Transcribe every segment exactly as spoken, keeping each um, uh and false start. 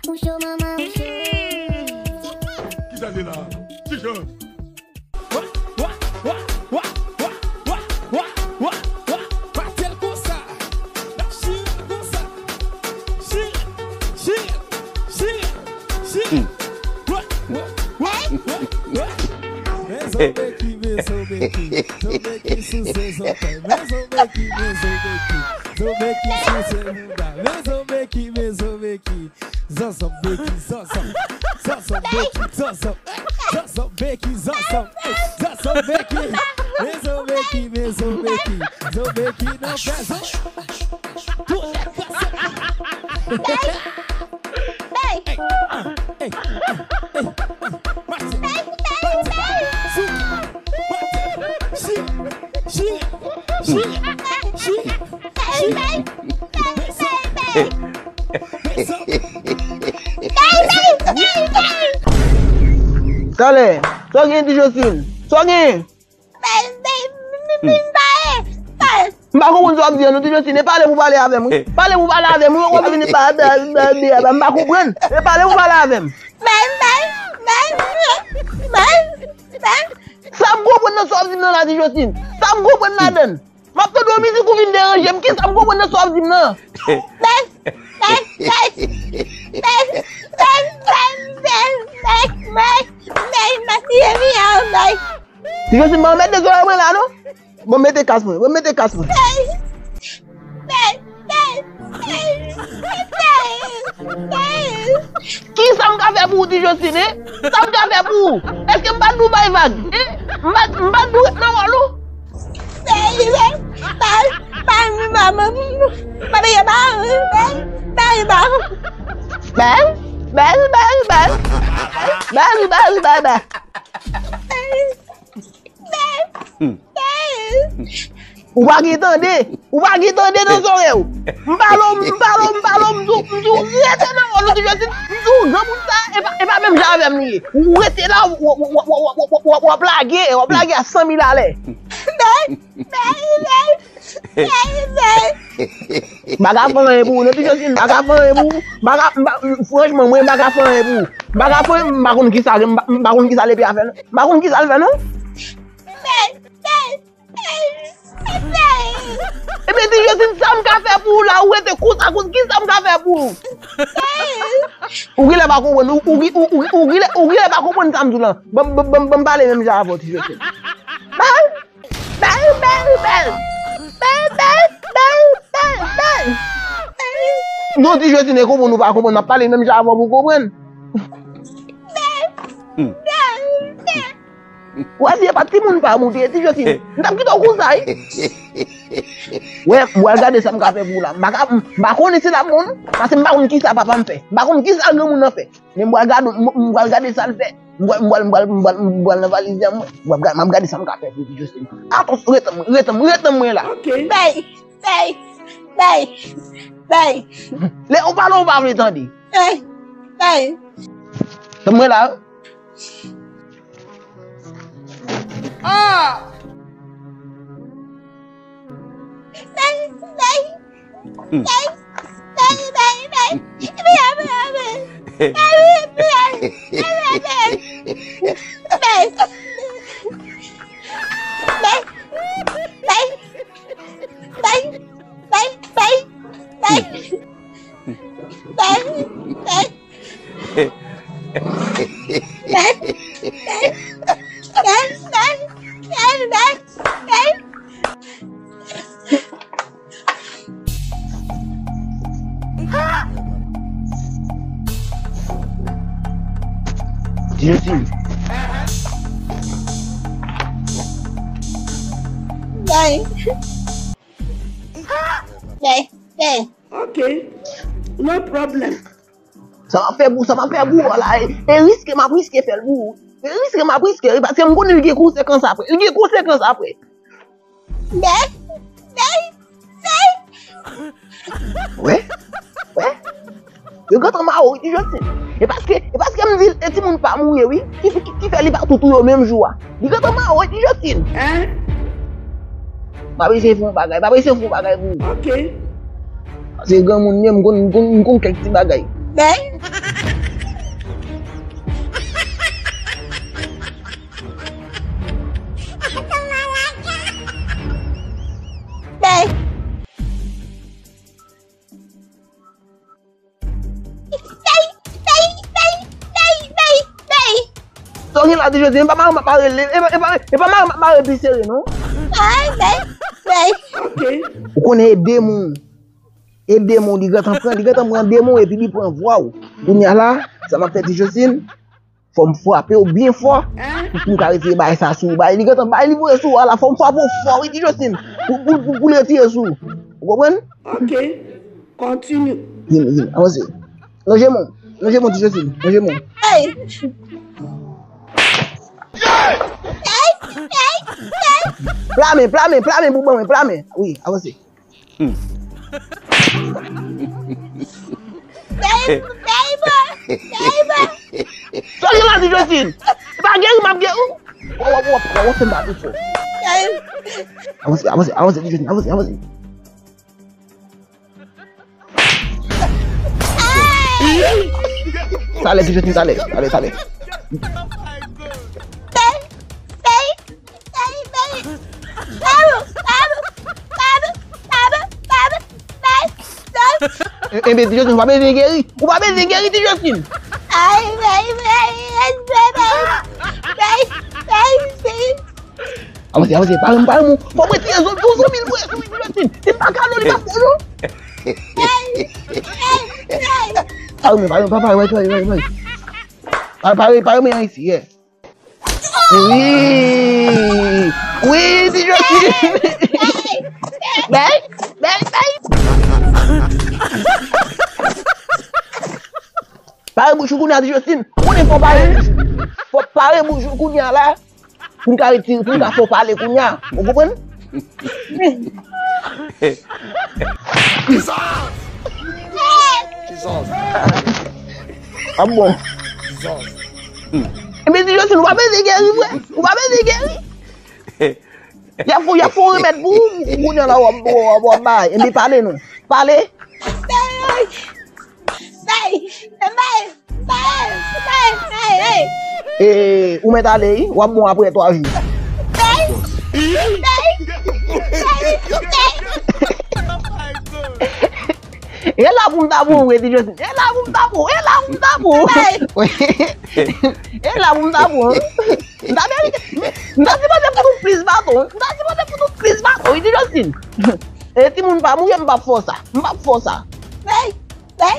Ou cho, manman, ou cho. Ki sa se la? Ti jan. Wa, wa, wa, wa, wa, wa, wa, wa, wa, wa, pa tèl konsa. N ap chire konsa. Chire, chire, chire, chire. Wa, wa, wa, wa, wa. Men zonbeki, men zonbeki. Zonbeki souse zòtèy. Men zonbeki, men zonbeki. Zonbeki souse bouda. Men zonbeki, men zonbeki. Zanzanm beki, zanzanm. Zanzanm beki, zanzanm. Zanzanm beki, zanzanm. Zanzanm beki. Men zonbeki, men zonbeki. Zonbeki nan fè zon. Tout nèg pase. Hey, hey, hey, hey. Mati, mati, si, mati, si, si, si, si, si. Talè, sa w gen, Ti Josline? Sa w gen? M pa konprann sa w ap di an non, Ti Josline. E pale pou pale avè m, wi. Pale pou pale avè m, wi. Ou pa vin pa, pa, pa, pa, pa, m pa konprann. E pale pou pale avè m. Sa m konprann nan sa w ap di m nan la, Ti Josline? Sa m konprann ladan l? M ap tande yon mizik ou vin deranje m. Kisa m konprann nan sa w ap di m nan? Ti Josline, m anmède zòrèy mwen la, non? Bon, mete kas mwen. Bon, mete kas mwen. Kisa m ka fè pou ou, Ti Josline, hein? Sa m ka fè pou ou? Èske m pa t di w bay vag? Hein? M pa, m pa t di w ret nan wòl ou? Bèl, bèl, bèl, bèl. Bèl, bèl, bèl, bèl. Ou pa gen tande. Ou pa gen tande nan zòrèy ou. M pale w, m pale w, m pale w, m di w, m di w, rete nan wòl ou, Ti Josline. M di w, granmoun sa, e pa, e pa menm jan avè m li ye. Ou rete la, w, w, w ap lage, w ap lage a san mil alè. M pa ka fè anyen pou ou, non, Ti Josline, m pa ka fè anyen pou ou. M pa ka, m pa, franchman, mwen, m pa ka fè anyen pou ou. M pa ka fè anyen, m pa konn kisa, m pa, m pa konn kisa Lepi a fè, non. M pa konn kisa l fè, non. Ebyen, Ti Josline, sa m ka fè pou ou la, ou rete konsa, konsa, kisa m ka fè pou ou? Ou genlè pa konprann, ou, ou, ou, ou, ou genlè, ou genlè pa konprann sa m di w lan. Ban m, ban m, ban m, ban m pale menm jan avè w, Ti Josline. Bèl, bèl, bèl, bèl. Bèl, bèl, bèl, bèl, bèl. Non, Ti Josline, e konprann ou pa konprann, m ap pale menm jan avè w pou w konprann. Ou wè si e pa timoun pa m ou te ye, Ti Josline, m t ap kite w konsa, wi. Wè, m pral gade sa m ka fè pou w la. M pa ka, m pa konnen si l ap bon, paske m pa konn kisa papa m fè. M pa konn kisa granmoun nan fè. Men m pral gade, m, m pral gade sa l fè. M pral, m pral, m pral, m pral, m pral nan valiz la, mwen. M ap ga-, m ap gade sa m ka fè pou Ti Josline. Atansyon, ret nan mwen, ret nan mwen, ret nan mwen la. Ok. Bay, bay, bay, bay. Lè ou pale, ou pa vle tande. Bay, bay. Tann mwen la. Ah! Bay, bay. Hmm. Ti Josline. Bay. Bay. Bay. Ok. No problem. Sa m ap fè pou, sa m ap fè pou ou la, e, e riske m ap riske fè l pou ou. E riske m ap riske, e paske m konnen l gen konsekans apre. L gen konsekans apre. Bay, bay, bay. Wè? Wè? Yo gentan mare w wi, Ti Josline. E paske, e paske m di l, e timoun pa m ou ye wi. Ki, ki, ki fè li pa tou touye w menm jou a. Li gentan mare w wi, Ti Josline. Hein? M ap eseye fè yon bagay, m ap eseye fè yon bagay pou ou. Ok. Paske granmoun ye, m konn, m konn, m konn kèk ti bagay. Bay. Ni la, Ti Josine, e pa mare m ap mare l, e pa, e pa, e pa mare m ap mare l pi sere, non. Ay, bay, bay. Ou konnen e de moun. E de moun, li gentan pran, li gentan pran de moun, epi li pran vwa w. Kounye a la, sa m ap fè, Ti Josine, fò m frape w byen fò, pou, pou m ka retire bagay sa sou ou. Bagay, li gentan bay, li voye sou ou a la, fò m frape w fò, wi, Ti Josine, pou, pou, pou, pou l retire sou ou. Ou konprann? Ok. Continue. Vin, vin, avanse. Lonje men w. Lonje men w, Ti Josine. Lonje men w. Hey! Hey! Hey! Hey! Pla men, pla men, pla men pou ban mwen, pla men. Wi, avanse. Hmm. Hey, hey, boy! Hey, boy! Sa gen la, Ti Josine? E pa geri m ap geri ou? W ap, w ap, w ap fè m bat ou fò. Hey! Avanse, avanse, avanse, Ti Josine, avanse, avanse. Talè, Ti Josine, talè, talè, talè. Bay, bay, bay, bay. Pablo, Pablo, Pablo, Pablo, Pablo, bay, bay. E, enben, Ti Josine, ou pa bezwen geri. Ou pa bezwen geri, Ti Josine. Ay, bay, bay, bay, bay, bay, bay, bay. Avanse, avanse, pare m, pare m. Fò mwen tire zòt, yon zanmi l voye sou Ti Josine. Se pa kado li t ap fè, non. Pare mwen, pare mwen, pare mwen, pare mwen, pare mwen. Pare, pare, pare mwen isi, yeah. Wi. Wi, Ti Josine. Bay, bay, bay. Pare bouch ou kounye a, Ti Josine. Ou konnen fò pare bouch ou. Fò pare bouch ou kounye a la. Pou m ka retire, pou m ka fè w pale kounye a. Ou konprann? Jesus! Jesus! Ah bon. Jesus! Enben, Ti Josine, ou pa bezwen geri, frè. Ou pa bezwen geri. Y ap fè, y ap fè yon remèd pou ou, kounye a la, w ap, w ap, w ap bay. Enben, pale non. Pale. Bay, bay, bay, bay, bay, bay. E, ou mèt ale, wi. W ap bon apre twa jou. Bay, bay, bay, bay. E la pou m ta bon, wi, Ti Josine. E la pou m ta bon, e la pou m ta bon. Bay. E la pou m ta bon. M ta merite, m ta sipoze fout ou plis baton. M ta sipoze fout ou plis baton, wi, Ti Josine. E timoun pa m ou ye, m p ap fè w sa. M p ap fè w sa. Bay. Bay.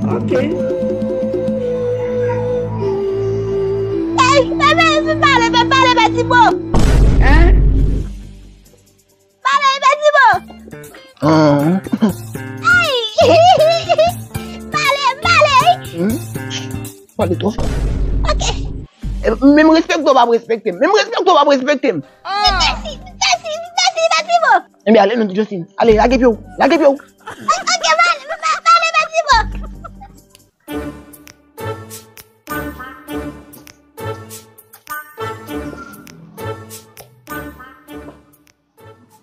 Ok. Bay, bay, bay, vin pale, vin pale, bay, Tibo. Hein? Pale, bay, Tibo. Ah. Ay. Pale, pale. Hmm? Pale twò fò. Ok. E, menm respekte w p ap respekte m. Menm respekte w p ap respekte m. Mèsi, mèsi, mèsi, mèsi, bro. Enben, ale non, Justin. Ale, lage pye w. Lage pye w. Ok, m ale, m ale, mèsi, bro.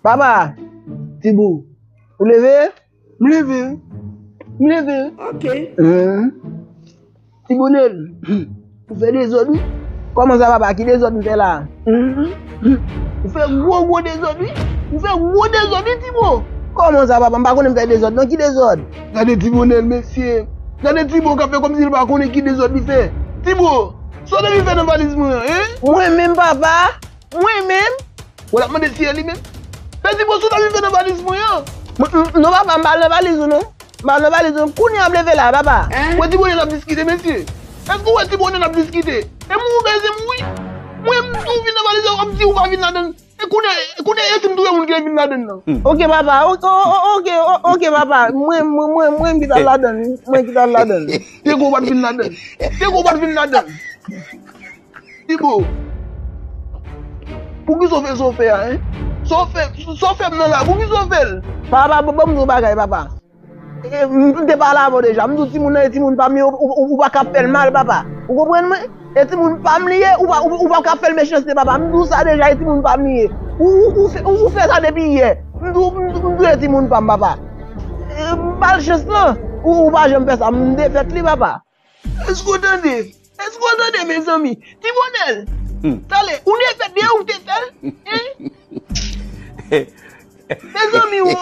Papa, Tibou, ou leve? M leve. M leve. Ok. Hum. Tibonèl, ou fè dezòd, wi. Kòman sa, papa? Ki dezòd m fè la? Hum. Ou fè gwo, gwo dezòd, wi. Ou fè gwo dezòd, wi, Tibo. Kòman sa, papa? M pa konnen m fè dezòd, non. Ki dezòd? Gade Tibonèl, mesye. Gade Tibo k ap fè kòmsi l pa konnen ki dezòd li fè. Tibo, sa w te vin fè nan valiz mwen an, en? Mwen menm, papa? Mwen menm? Ou l ap mande si e li menm? Pè Tibo, sa w t ap vin fè nan valiz mwen an? Mwen, m, non, papa, m pa al nan valiz ou, non. M pa al nan valiz ou, non. Kounye a m leve la, papa. Ou wè Tibonèl ap diskite, mesye? Èske ou wè Tibonèl ap diskite? E mwen ou beze m, wi. Mwen, m tou vin nan valiz la, w ap di ou pa vin ladan l. E kounye a, e kounye a, e si m touye moun ki vin ladan l nan? Ok, papa. O-, o-, o-, ok, o-, ok, papa. Mwen, mwen, mwen, mwen ki t al ladan l, wi. Mwen ki t al ladan l. Te gon w pa t vin ladan l. Te gon w pa t vin ladan l. Tibo, poukisa w fè sa w fè a, en? Sa w fè, sa w fè m nan la, poukisa w fè l? Papa, ban, ban m di w yon bagay, papa. E, m, m te pale avè w deja. M di w timoun nan e timoun pa m li ye, ou, ou, ou pa ka fè l mal, papa. Ou konprann mwen? E timoun pa m li ye, ou pa, ou, ou pa ka fè l mechanste, papa. M di w sa deja, e timoun pa m li ye. Ou, ou, ou fè, ou, ou fè sa depi yè. M di w, m di w, m di w e timoun pa m, papa. E, m ba l chans lan. Ou, ou pa janm fè sa. M defèt li, papa. Èske w tande? Èske w tande, mezanmi? Tibonèl! Hmm. Talè, ou defèt depi ou te fè l? Hein? Mezanmi, wo!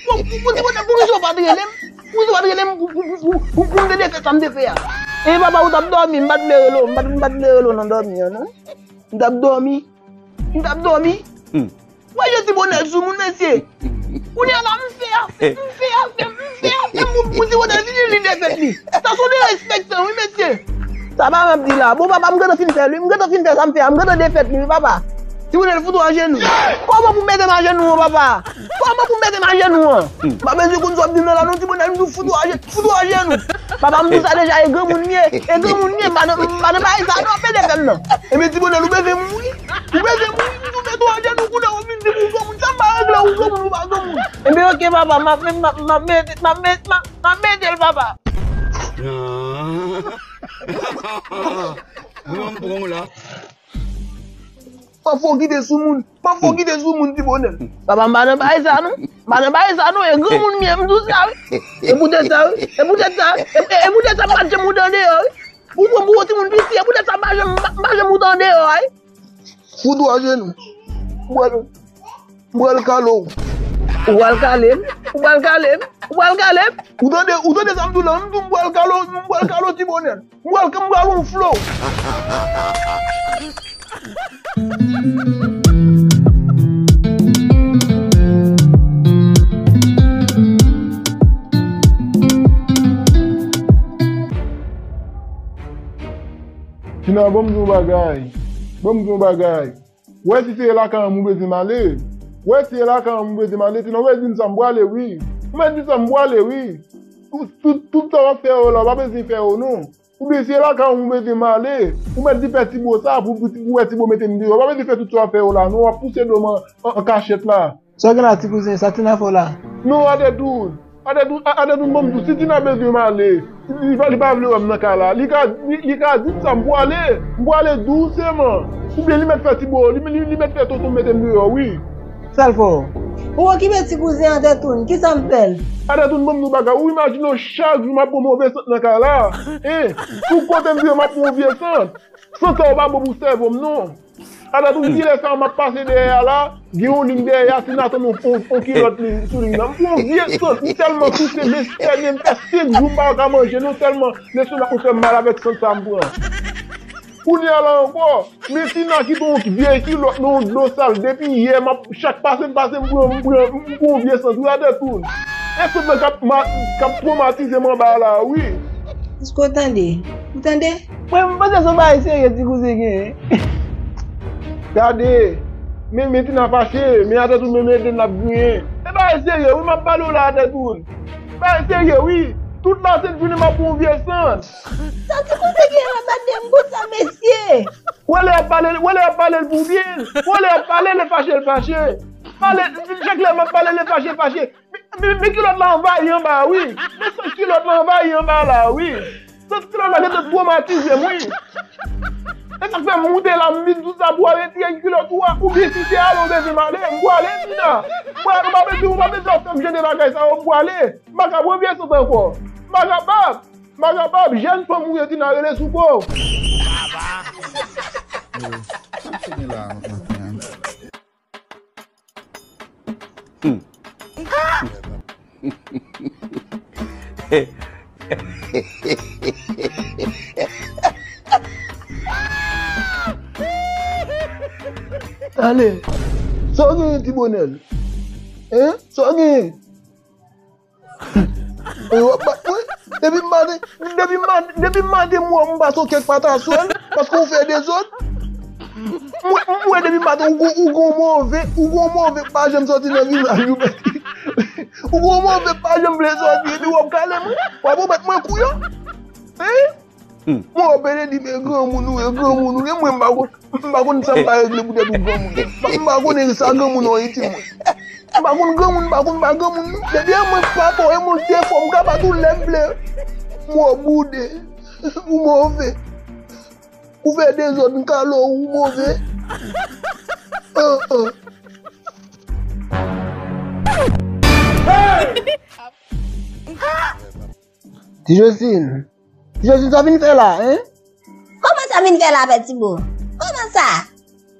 Bon, bon, bon, bon, poukisa w pa t rele m? Pou ou te pa t rele m pou, pou, pou, pou, pou, pou m te defèt sa m te fè a. E papa, ou t ap dòmi, m pa t vle rele w, m pa t, m pa t vle rele w nan dòmi an, non. M t ap dòmi. M t ap dòmi. Hmm. Wè, jan Ti Bonèl sou moun, mesye. Kounye a la, m fè afè, m fè afè, m fè afè, m pou, pou Ti Bonèl vini, li defèt li. Sa se yon derespektan, wi, mesye. Sa pa m ap di la. Bon, papa, m gentan fin fè li, m gentan fin fè sa m fè a, m gentan defèt li, wi, papa. Ti Bonèl, fout ou ajenou. Kòman pou m mete m ajenou an, papa? Kòman pou m mete m ajenou an? M pa bezwen konn sa w ap di m nan la, non, Ti Bonèl, m di w fout ou ajenou, fout ou ajenou. Papa, m di w sa deja, e granmoun m ye, e granmoun m ye, m pa nan, m pa nan bagay sa, non, ap ede fè m nan. Ebyen, Ti Bonèl, ou bezwen mouri? Ou bezwen mouri, m di w mete w ajenou, kounye a w vin di m ou granmoun, sa m pa regle, ou granmoun, ou pa granmoun. Ebyen, oke, papa, m ap, m ap, m ap mete, m ap mete, m ap, m ap mete l, papa. Mwen, m pran w la. Pa fè w kite sou moun. Pa fè w kite sou moun, Ti Bonèl. Papa, m pa nan bagay sa, non. M pa nan bagay sa, non. E granmoun m ye, m di w sa, wi. E poutèt sa, wi. E poutèt sa, e, e, e poutèt sa, m pa t janm ou t andeyò, wi. Ou pran m pou yon timoun piti, e poutèt sa, m pa janm, m pa, m pa janm ou t andeyò, wi. Fout ou ajenou. M pral, m pral kale w. Ou pral kale m? Ou pral kale m? Ou pral kale m? Ou tande, ou tande sa m di w la? M di w m pral kale w, m pral kale w, Ti Bonèl. M pral, m pral yon flow. Tina, ban m di w yon bagay. Ban m di w yon bagay. Wè si se lakay an m ou bezwen m ale. Wè si se lakay an m ou bezwen m ale. Tina, ou mèt di m sa m pwale, wi. Ou mèt di sa m pwale, wi. Tout, tout, tout sa w ap fè yo la, ou pa bezwen fè yo, non. Oubyen si se lakay ou m bezwen m ale, ou mèt di fè Tibo sa pou, pou, pou wè Tibo mete m deyò. W pa bezwen fè tout sa w ap fè yo la, non, w ap pouse do m an, an, an kachèt la. Sa w gen la, ti kouzen, sa Tina fè w la? Non, Adèdoun. Adèdoun, A-, Adèdoun, ban m di w, si Tina bezwen m ale, li pa, li pa vle wè m nan kay la, li ka, li, li ka di m sa, m pwale, m pwale douseman. Oubyen li mèt fè Tibo, li, li, li mèt fè tonton mete m deyò, wi. Sa l fè w? Ou okipe ti kouzen an, Adèdoun, kisa m fè l? Adèdoun, ban m di w bagay, ou imajine w chak jou m ap pran move sant nan kay la? Hein? Tout kote m vire, m ap pran yon vye sant. Sant sa yo pa bon pou sèvo m, non. Adèdoun, kilè sa m ap pase dèyè a la, gen yon liy dèyè a, si n atann yon, yon, yon kilòt liy sou liy nan. M pran yon vye sant, m tèlman souse, men sènen m fè senk jou m pa ka manje, non, tèlman lestomak mwen fè m mal avèk sant sa m pran. Kounye a la ankò, men Tina kite yon vye kilòt nan yon dlo sal. Depi yè, m ap, chak pase m pase, m pran, m pran, m pran yon vye sant, wi, Adèdoun. E sant nan k ap ma-, k ap twomatize m anba la, wi. Èske w tande? Ou tande? Mwen, m panse se yon bagay serye ti kouzen genyen. Gade, men, men Tina fache, men Adèdoun, men, men Eden ap griyen. E bagay serye, wi, m ap pale w la, Adèdoun. Bagay serye, wi. Tout lasent jounen m ap pran yon vye sant. Sa ti kouzen gen nan bat de m konsa, mesye? Wè lè y ap pale, wè lè y ap pale l pou byen. Wè lè y ap pale, lè fache, l fache. Pale, chak lè m ap pale, lè fache, l fache. Men, men, men kilòt la anvayi anba, wi. Men sant kilòt la anvayi anba la, wi. Sant kilòt la gentan twomatize m, wi. E sa k fè m moute la, m vin sou sa pou al retire kilòt ou a. Oubyen si se ale w bezwen m ale, m pwale, Tina. M pwale, ou pa bezwen, ou pa bezwen ap fè m jan de bagay sa yo, m pwale. M pa ka pran vye sant ankò. M pa kapab. M pa kapab. Jèn fanm ou ye, Tina, rele sou kò w. Hmm. Ale. Sa w genyen, Ti Bonèl? Hein? Sa w genyen? E w ap bat mwen? Depi maten, depi maten, depi maten m wè w, m pase w kèk pataswèl, paske w fè dezòd. M wè, m wè depi maten ou gon, ou gon move, ou gon move k pa janm sòti nan vizaj ou. Ou gon move k pa janm vle sòti, epi w ap kale mwen, w ap remèt mwen kou yo. Hein? Hmm. Mwen, w ap pede di, men granmoun ou ye, granmoun ou ye, mwen, m pa konn, m pa konn sa m ka regle poutèt ou granmoun. M pa, m pa konnen sa granmoun an iti mwen. M pa konn granmoun, m pa konn pa granmoun, non. Depi e mwen k pa fò, e mwen k defò, m ka bat ou lè m vle. Mwen, w boude, ou move. Ou fè dezòd, m kale w, ou move. An, an. Ti Josine. Ti Josine, sa w vin fè la, hein? Kòman sa vin fè la, Pè Tibo? Kòman sa?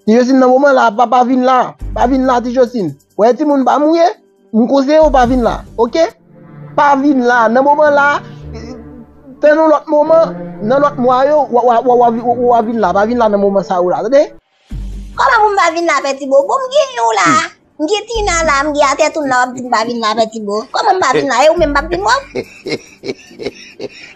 Ti Josine, nan moman la, pa, pa vin la. Pa vin la, Ti Josine. Wè, timoun pa m ou ye. M konseye w pa vin la, oke? Pa vin la, nan moman la, te nan lòt moman, nan lòt mwa yo, w a, w a, w a, w a, w a vin la, pa vin la nan moman sa yo la, tande? Kòman pou m pa vin la, Pè Tibo? Bon, m gen yon la. M gen Tina la, m gen Atètoun la, w ap di m pa vin la, Pè Tibo. Kòman m pa vin la? E ou menm p ap vin wè m?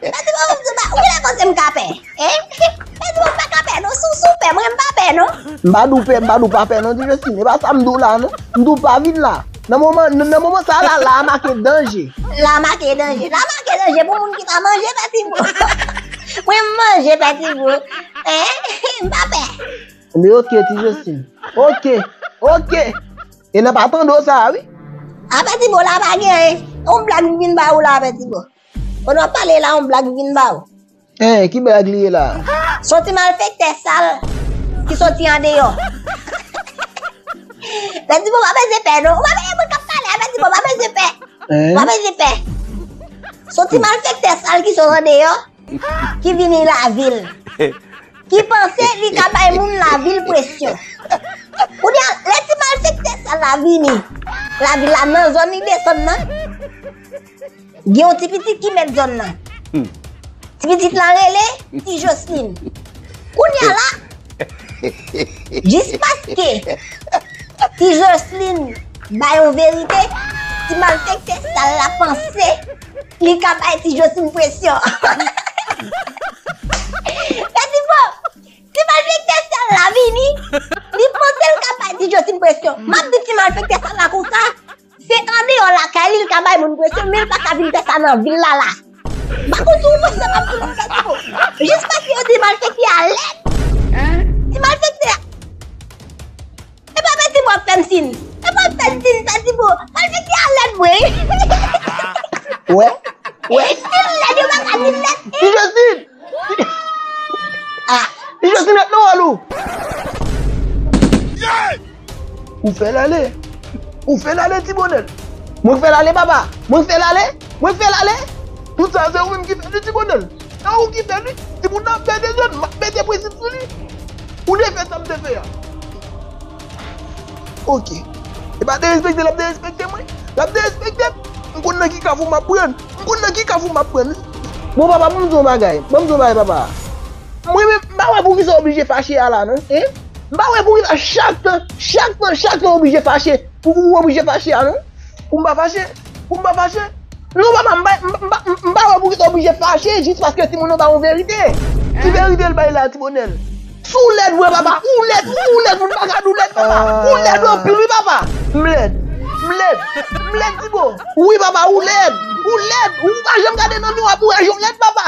Pè Tibo, ou di m pa, ou genlè panse m ka pè? Hein? Pè Tibo, m pa ka pè, non. Si w, si w pè, mwen, m pa pè, non. M pa di w pè, m pa di w pa pè, non, Ti Josline. E pa sa m di w la, non. M di w pa vin la. Nan moman, nan, nan moman sa la, la a make danje. La a make danje. La a make danje pou moun ki pa manje, Pè Tibo. Mwen, m manje, Pè Tibo. Hein? M pa pè. Men oke, Ti Josline. Oke, oke. E nan pa tande w sa a, wi. A, Pè Tibo, la pa gen anyen. On blag m vin ba ou la, Pè Tibo. Pandan w ap pale la, on blag m vin ba ou. Eh, ki blag li ye la? Son ti malfektè sal ki soti andeyò. Pè Tibo, pa bezwen pè, non. Ou pa bezwen, mwen k ap pale a, Pè Tibo, pa bezwen pè. Eh? Pa bezwen pè. Son ti malfektè sal ki sot andeyò, ki vini lavil, ki panse li ka bay moun lavil presyon. Kounye a, lè ti malfektè sa la vini, lavil la nan zòn li desann nan, gen yon ti pitit ki mèt zòn nan. Hmm. Ti pitit la rele Ti Josline. Kounye a la, jis paske Ti Josline bay yon verite, ti malfektè sal la panse li ka bay Ti Josline presyon. Pè Tibo, ti malfektè sal la vini, li panse l ka bay Ti Josline presyon. M ap di ti malfektè sal la konsa, se andeyò lakay li, li ka bay moun presyon, men li pa ka vin fè sa nan vil la la. M pa konn si w konprann sa m ap di w la, Pè Tibo. Jis paske yo di malfektè a lèd. Ti malfektè a. E pa Pè Tibo ap fè m sin. E pa fè m sin, Pè Tibo. Malfektè a lèd vre. Wè? Wè? Li lèd, yo pa ka di l lèd. Ti Josline! Ah! Ti Josline, mèt nan wòl ou! Ou fè l ale. Ou fè l ale, Ti Bonèl. Mwen k fè l ale, papa. Mwen k fè l ale. Mwen k fè l ale. Tout sa, se ou menm ki fè li, Ti Bonèl. Se ou ki fè li. Timoun nan ap pèdi zòn, m ap mete prensip sou li. Ou te fè sa m te fè a. Oke. E pa derespekte l ap derespekte mwen. L ap derespekte m. M konn nan ki kafou m ap pran. M konn nan ki kafou m ap pran. Bon, papa, ban m di w yon bagay. Ban m di w yon bagay, papa. Mwen menm, m pa wè poukisa w oblije fache a la, non. Hein? M pa wè poukisa chak tan, chak tan, chak tan w oblije fache. Pou, pou w oblije fache a, non. Pou m pa fache. Pou m pa fache. Non, papa, m pa, m, m, m, m pa wè poukisa w oblije fache jis paske timoun nan ba w verite. Ki verite l bay la, Ti Bonèl? Si w lèd vre, papa. Ou lèd, ou lèd, moun pa ka di w lèd, papa. Ou lèd anpil, wi, papa. M lèd. M lèd. M lèd, Tibo. Wi, papa, ou lèd. Ou lèd. Ou pa janm gade nan miwa pou wè jan w lèd, papa.